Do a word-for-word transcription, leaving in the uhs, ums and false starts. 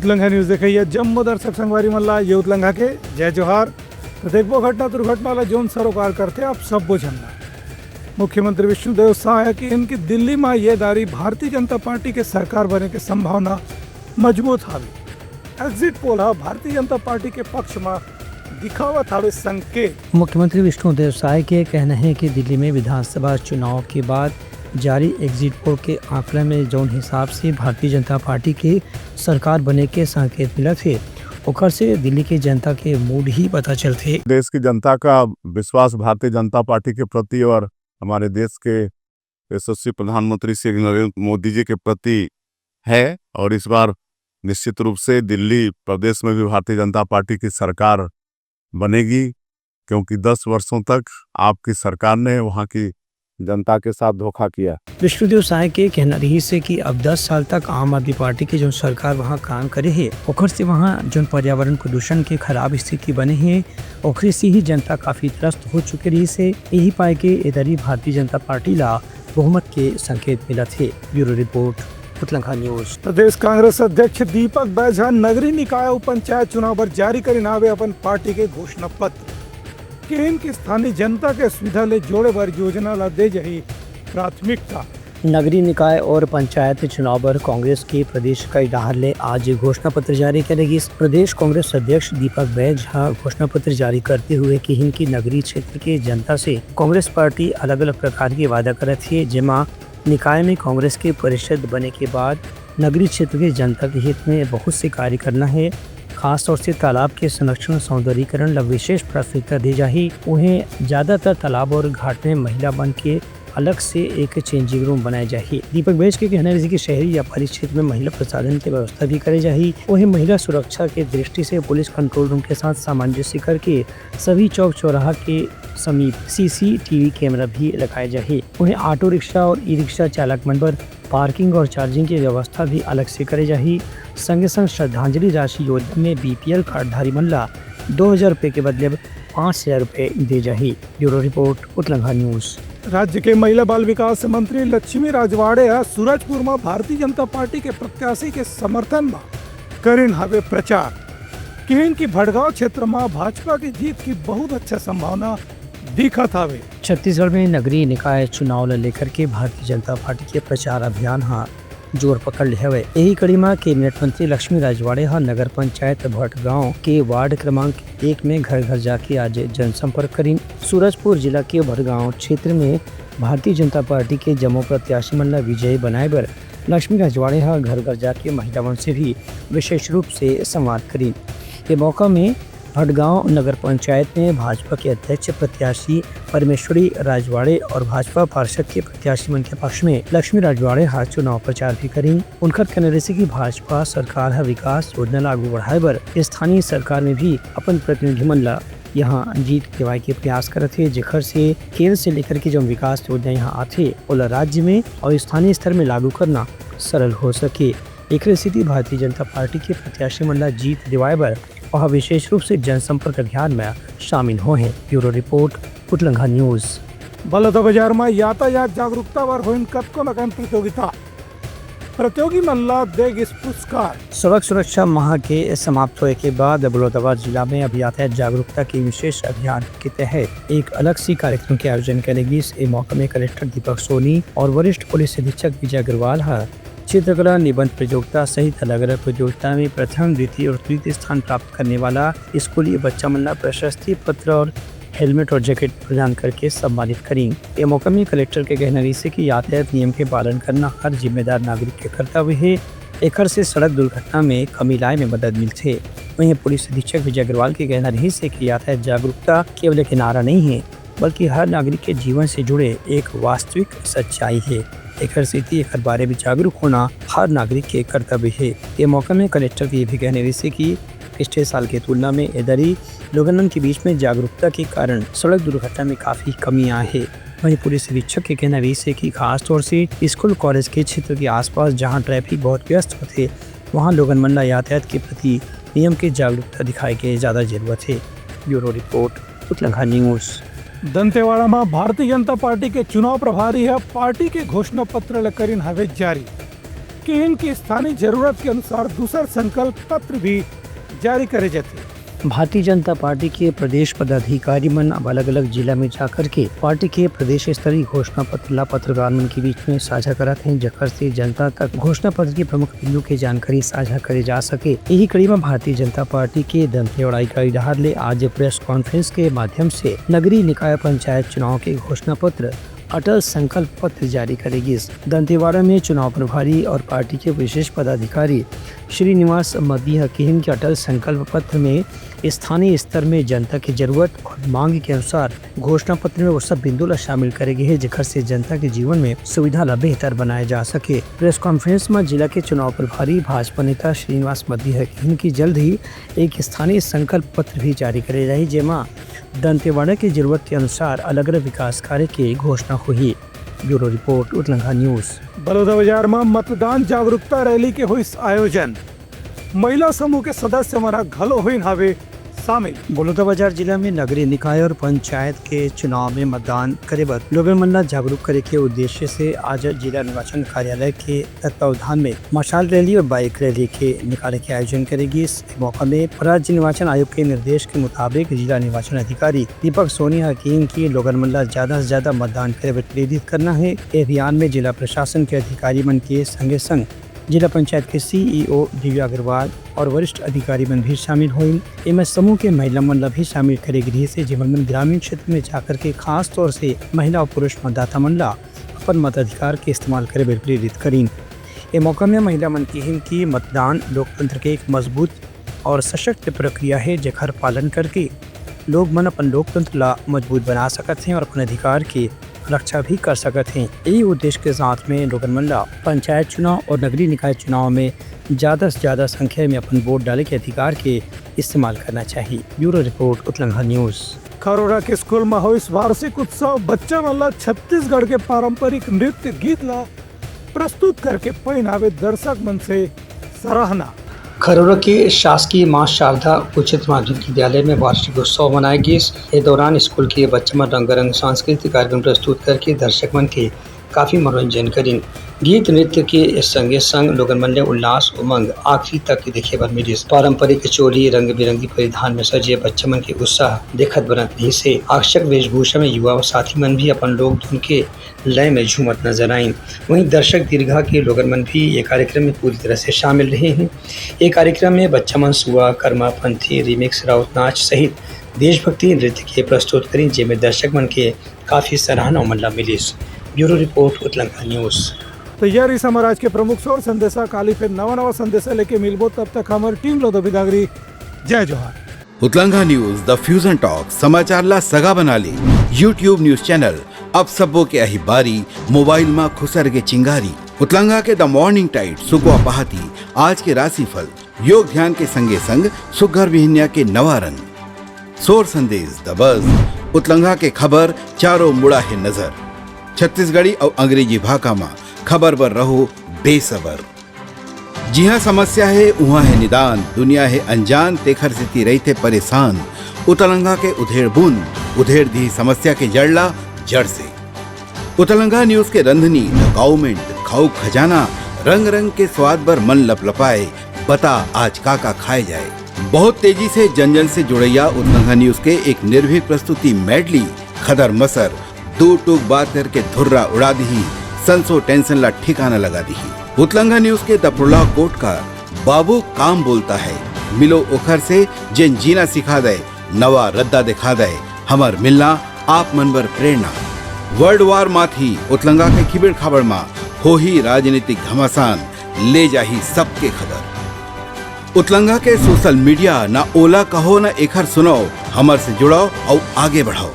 उतलंघा news देखइया जम्मो दर्शक संगवारी मन ला ये उतलंघा के जय जोहार। तो देखबो घटना दुर्घटना ला जोन सरोकार करथे आप सब्बो झन ला। मुख्यमंत्री विष्णुदेव साय के इनकी दिल्ली म ये दारी भारतीय जनता पार्टी के सरकार बने के संभावना मजबूत हावे। एग्जिट पोल ह भारतीय जनता पार्टी के पक्ष म दिखावत हावे संकेत। मुख्यमंत्री विष्णुदेव साय के कहना हे कि दिल्ली में विधानसभा चुनाव के बाद जारी एग्जिट पोल के आंकलन में जौन हिसाब से भारतीय जनता पार्टी के सरकार बने के संकेत मिलत हे, ओकर से दिल्ली के जनता के मूड ही पता चलथे। देश की जनता का विश्वास भारतीय जनता पार्टी के प्रति और हमारे देश के यशस्वी प्रधानमंत्री श्री नरेंद्र मोदी जी के प्रति है और इस बार निश्चित रूप से दिल्ली प्रदेश में भी भारतीय जनता पार्टी की सरकार बनेगी, क्योंकि दस वर्षों तक आपकी सरकार ने वहां की जनता के साथ धोखा किया। विष्णुदेव साय के कहना रहिस हे कि अब दस साल तक आम आदमी पार्टी के जो सरकार वहां काम करे हे, ओकर से वहां जो पर्यावरण प्रदूषण के खराब स्थिति बने हे, ओकरे से ही जनता काफी त्रस्त हो चुके रहिस हे। यही पाए के ए दरी भारतीय जनता पार्टी ला बहुमत के संकेत मिलत हे। Bureau report, Utlangha news. प्रदेश कांग्रेस अध्यक्ष दीपक बैज ह नगरीय निकाय अउ पंचायत चुनाव बर जारी करिन हावे अपन पार्टी के घोषणा पत्र। किहिन कि स्थानीय जनता के सुविधा ले जोड़े बर योजना ला दे जाही प्राथमिकता। नगरीय निकाय और पंचायत चुनाव बर कांग्रेस के प्रदेश इकाई डहार ले आज घोषणा पत्र जारी करे गिस। प्रदेश कांग्रेस अध्यक्ष दीपक बैज ह घोषणा पत्र जारी करते हुए किहिन कि नगरीय क्षेत्र के जनता से कांग्रेस पार्टी अलग-अलग प्रकार के वादा करत हे, जेमा निकाय में कांग्रेस के परिषद बने के बाद नगरीय क्षेत्र के जनता के हित में बहुत से कार्य करना हे। खास तौर से तालाब के संरक्षण, सौंदर्यीकरण ला विशेष प्राथमिकता दी जाही। उहें, ज्यादातर तालाब और घाट में महिला मन के अलग से एक चेंजिंग रूम बनाए जाही। दीपक बैज के कहना हे कि शहरी व्यापारी क्षेत्र में महिला प्रसाधन के व्यवस्था भी करे जाही। उहें, महिला सुरक्षा के दृष्टि से पुलिस कंट्रोल रूम के साथ सामंजस्य करके सभी चौक चौराहा के समीप सीसीटीवी कैमरा भी लगाए जाही। उहें, ऑटो रिक्शा और ई रिक्शा चालक मन बर पार्किंग और चार्जिंग के व्यवस्था भी अलग से करे जाही। संगे संग श्रद्धांजलि राशि योजना में बीपीएल कार्डधारी मन ला दो हजार रुपए के बदले पाँच हजार रुपए दे जाही। Bureau report, Utlangha news. राज्य के महिला बाल विकास मंत्री लक्ष्मी राजवाड़े ह सूरजपुर म भारतीय जनता पार्टी के प्रत्याशी के समर्थन म करिन हावे प्रचार। किहिन कि भटगांव क्षेत्र म भाजपा के जीत की बहुत अच्छा संभावना दिखत हावे। छत्तीसगढ़ में नगरीय निकाय चुनाव ल लेकर के भारतीय जनता पार्टी के प्रचार अभियान ह जोर पकड़ ले हवय। यही कड़ी म कैबिनेट मंत्री लक्ष्मी राजवाड़े ह नगर पंचायत भटगांव के वार्ड क्रमांक एक में घर घर जाके आज जनसंपर्क करिन। सूरजपुर जिला के भटगांव क्षेत्र में भारतीय जनता पार्टी के जम्मो प्रत्याशी मन ल विजयी बनाए बर लक्ष्मी राजवाड़े ह घर घर जाके महिला मन से भी विशेष रूप से संवाद करिन। ये मौका में भटगांव नगर पंचायत में भाजपा के अध्यक्ष प्रत्याशी परमेश्वरी राजवाड़े और भाजपा पार्षद के प्रत्याशी मन के पक्ष में लक्ष्मी राजवाड़े ह चुनाव प्रचार भी करिन। उनकर कहना रहिसे कि भाजपा सरकार ह विकास योजना ला आगू बढ़ाए बर स्थानीय सरकार में भी अपन प्रतिनिधि मन ला यहाँ जीत दिवाए के प्रयास करत हे, जेकर से केंद्र से लेकर के जो विकास योजना यहाँ आथे, ओला राज्य में और स्थानीय स्तर में लागू करना सरल हो सके। एकरे सेती भारतीय जनता पार्टी के प्रत्याशी मन ला जीत दिवाए बर वह विशेष रूप से जनसंपर्क अभियान में शामिल होहे। Bureau report, Utlangha news. Balodabazar म यातायात जागरूकता बर होइन कतको अकन प्रतियोगिता। प्रतियोगी मन ला दे गिस पुरस्कार। सड़क सुरक्षा माह के समाप्त होए के बाद बलौदाबाजार जिला में अब यातायात जागरूकता के विशेष अभियान के तहत एक अलग सी कार्यक्रम के आयोजन करे गिस। ए मौका में कलेक्टर दीपक सोनी और वरिष्ठ पुलिस अधीक्षक विजय अग्रवाल ह चित्रकला, निबंध प्रतियोगिता सहित अलग-अलग प्रतियोगिता में प्रथम, द्वितीय और तृतीय स्थान प्राप्त करने वाला स्कूली बच्चा मन ला प्रशस्ति पत्र और हेलमेट और जैकेट प्रदान करके सम्मानित करीन। ये मौका में कलेक्टर के कहना रहिसे कि यातायात नियम के पालन करना हर जिम्मेदार नागरिक के कर्तव्य हे। एकर से सड़क दुर्घटना में कमी लाए में मदद मिलथे। वहीं पुलिस अधीक्षक विजय अग्रवाल के कहना रहिसे कि यातायात जागरूकता केवल एक नारा नहीं है, बल्कि हर नागरिक के जीवन से जुड़े एक वास्तविक सच्चाई हे। एकर सेती एकर बारे में जागरूक होना हर नागरिक के कर्तव्य हे। ये मौका में कलेक्टर के ये भी कहना रहिसे कि पिछले साल के तुलना में ए दरी लोगन मन के बीच में जागरूकता के कारण सड़क दुर्घटना में काफी कमी आए हे। वहीं पुलिस अधीक्षक के कहना रहिसे कि खासतौर से स्कूल कॉलेज के क्षेत्र के आसपास, जहां ट्रैफिक बहुत व्यस्त होथे, वहां लोगन मन ला यातायात के प्रति नियम के जागरूकता दिखाए के ज्यादा जरूरत हे। Bureau report, Utlangha news. Dantewada म भारतीय जनता पार्टी के चुनाव प्रभारी ह पार्टी के घोषणा पत्र ल करिन हवे जारी। किहिन कि स्थानीय जरूरत के अनुसार दूसर संकल्प पत्र भी जारी करे जाथे। भारतीय जनता पार्टी के प्रदेश पदाधिकारी मन अब अलग-अलग जिला में जाकर के पार्टी के प्रदेश स्तरीय घोषणा पत्र ला पत्रकार मन के बीच में साझा करत हैं, जेकर से जनता तक घोषणा पत्र के प्रमुख बिंदु के जानकारी साझा करे जा सके। यही कड़ी में भारतीय जनता पार्टी के दंतेवाड़ा इकाई डहार ले आज प्रेस कॉन्फ्रेंस के माध्यम से नगरीय निकाय पंचायत चुनाव के घोषणा पत्र अटल संकल्प पत्र जारी करे गिस। दंतेवाड़ा में चुनाव प्रभारी और पार्टी के विशेष पदाधिकारी श्रीनिवास मद्दी ह किहिन कि अटल संकल्प पत्र में स्थानीय स्तर में जनता की जरूरत और मांग के अनुसार घोषणा पत्र में वो सब बिंदु ला शामिल करे गे हे, जेकर से जनता के जीवन में सुविधा ला बेहतर बनाए जा सके। प्रेस कॉन्फ्रेंस में जिला के चुनाव प्रभारी भाजपा नेता श्रीनिवास मद्दी ह किहिन कि जल्द ही एक स्थानीय संकल्प पत्र भी जारी करे जाही, जेमा दंतेवाड़ा के जरूरत के अनुसार अलग-अलग विकास कार्य के घोषणा होही। Bureau report, Utlangha news. Balodabazar म मतदान जागरूकता रैली के होइस आयोजन। महिला समूह के सदस्य मन ह घलो होइन हावे शामिल। बलौदाबाजार जिला में नगरीय निकाय और पंचायत के चुनाव में मतदान करे बर लोगन मन ला जागरूक करे के उद्देश्य से आज जिला निर्वाचन कार्यालय के तत्वावधान में मशाल रैली और बाइक रैली के निकाले के आयोजन करे गिस। ए मौका में राज्य निर्वाचन आयोग के निर्देश के मुताबिक जिला निर्वाचन अधिकारी दीपक सोनी ह किहिन कि लोगन मन ला ज्यादा से ज्यादा मतदान करे बर प्रेरित करना हे। ए अभियान में जिला प्रशासन के अधिकारी मन के संगे संग जिला पंचायत के सीईओ दिव्या अग्रवाल और वरिष्ठ अधिकारी मन भी शामिल होइन। एमा समूह के महिला मन ला भी शामिल करे गे रिहिस हे, जेमन मन ग्रामीण क्षेत्र में जाकर के खास तौर से महिला और पुरुष मतदाता मन ला अपन मताधिकार के इस्तेमाल करे बर प्रेरित करिन। ए मौका में महिला मन किहिन कि मतदान लोकतंत्र के एक मजबूत और सशक्त प्रक्रिया हे, जेकर पालन करके लोग मन अपन लोकतंत्र ला मजबूत बना सकत हें और अपन अधिकार के रक्षा भी कर सकत हें। यही उद्देश्य के साथ में लोगन मन ला पंचायत चुनाव और नगरीय निकाय चुनाव में ज्यादा से ज्यादा संख्या में अपन वोट डाले के अधिकार के इस्तेमाल करना चाहिए। Bureau report, Utlangha news. Kharora के स्कूल म होइस वार्षिक उत्सव। बच्चा मन ला छत्तीसगढ़ के पारंपरिक नृत्य गीत ला प्रस्तुत करके पहिनावे दर्शक मन से सराहना। खरोरा के शासकीय मां शारदा उच्चतर माध्यमिक विद्यालय में वार्षिक उत्सव मनाए गिस। ए दौरान स्कूल के बच्चा मन रंगारंग सांस्कृतिक कार्यक्रम प्रस्तुत करके दर्शक मन के काफी मनोरंजन करिन। गीत नृत्य के संगे संग लोगन मन ले उल्लास उमंग आखिरी तक देखे बर मिलिस। पारंपरिक चोली, रंग बिरंगी परिधान में सजे बच्चा मन के उत्साह देखत बनत रहिस हे। आकर्षक वेशभूषा में युवा साथी मन भी अपन लोक धुन के लय में झूमत नजर आइन। वहीं दर्शक दीर्घा के लोगन मन भी ये कार्यक्रम में पूरी तरह से शामिल रहे हैं। ये कार्यक्रम में बच्चा मन सुआ, कर्मा, पंथी, रिमिक्स, राउत नाच सहित देशभक्ति नृत्य के प्रस्तुत करिन, जेमे दर्शक मन के काफी सराहना मन ला मिलिस। Bureau report, Utlangha news. तो ये रहिस हमर आज के प्रमुख सोर संदेशा। काली फिर नवा नवा संदेशा लेके मिलबो, तब तक हमर टीम ला दो बिदागरी। जय जोहार। उतलंगा न्यूज, द फ्यूजन टॉक, समाचार ला सगा बना ले। YouTube न्यूज चैनल, अब सबो के आही बारी, मोबाइल मा खुसर के चिंगारी। उतलंगा के द मॉर्निंग टाइट, सुकवा पहाती, आज के राशिफल, योग ध्यान के संगे संग सुग्घर बिहनिया के नवा रंग। सोर संदेश, द बज, उतलंगा के खबर, चारों मुड़ा हे नजर। छत्तीसगढ़ी अउ अंग्रेजी भाखा मा खबर बर रहो बेसबर। जिहाँ समस्या हे, उहाँ हे निदान, दुनिया हे अनजान, तेखर सेती रहिथे परेशान। उतलंगा के उधेड़ बुन, उधेड़ दिही समस्या के जड़ ला जड़ से। उतलंगा न्यूज के रंधनी, द काउमेंट, खाऊ खजाना, रंग रंग के स्वाद बर मन लपलपाए, बता आज का का खाए जाए। बहुत तेजी से जन जन से जुड़ैया उतलंगा न्यूज के एक निर्भीक प्रस्तुति मेडली, खदर मसर, दू टूक बात करके धुर्रा उड़ा दिही, संसो टेंशन ला ठिकाना लगा दिही। उतलंगा न्यूज के दपड़ुला कोट का बाबू काम बोलता है, मिलो ओखर से जेन जीना सिखा दे, नवा रद्दा दिखा दे, हमर मिलना आप मन बर प्रेरणा। वर्ल्ड वार माथी उतलंगा के खिबेड़ खाबड़ मा होही राजनीतिक घमासान, ले जाही सबके खबर। उतलंगा के सोशल मीडिया ना ओला कहो ना एखर सुनाओ, हमर से जुड़ाओ अउ आगे बढ़ाओ।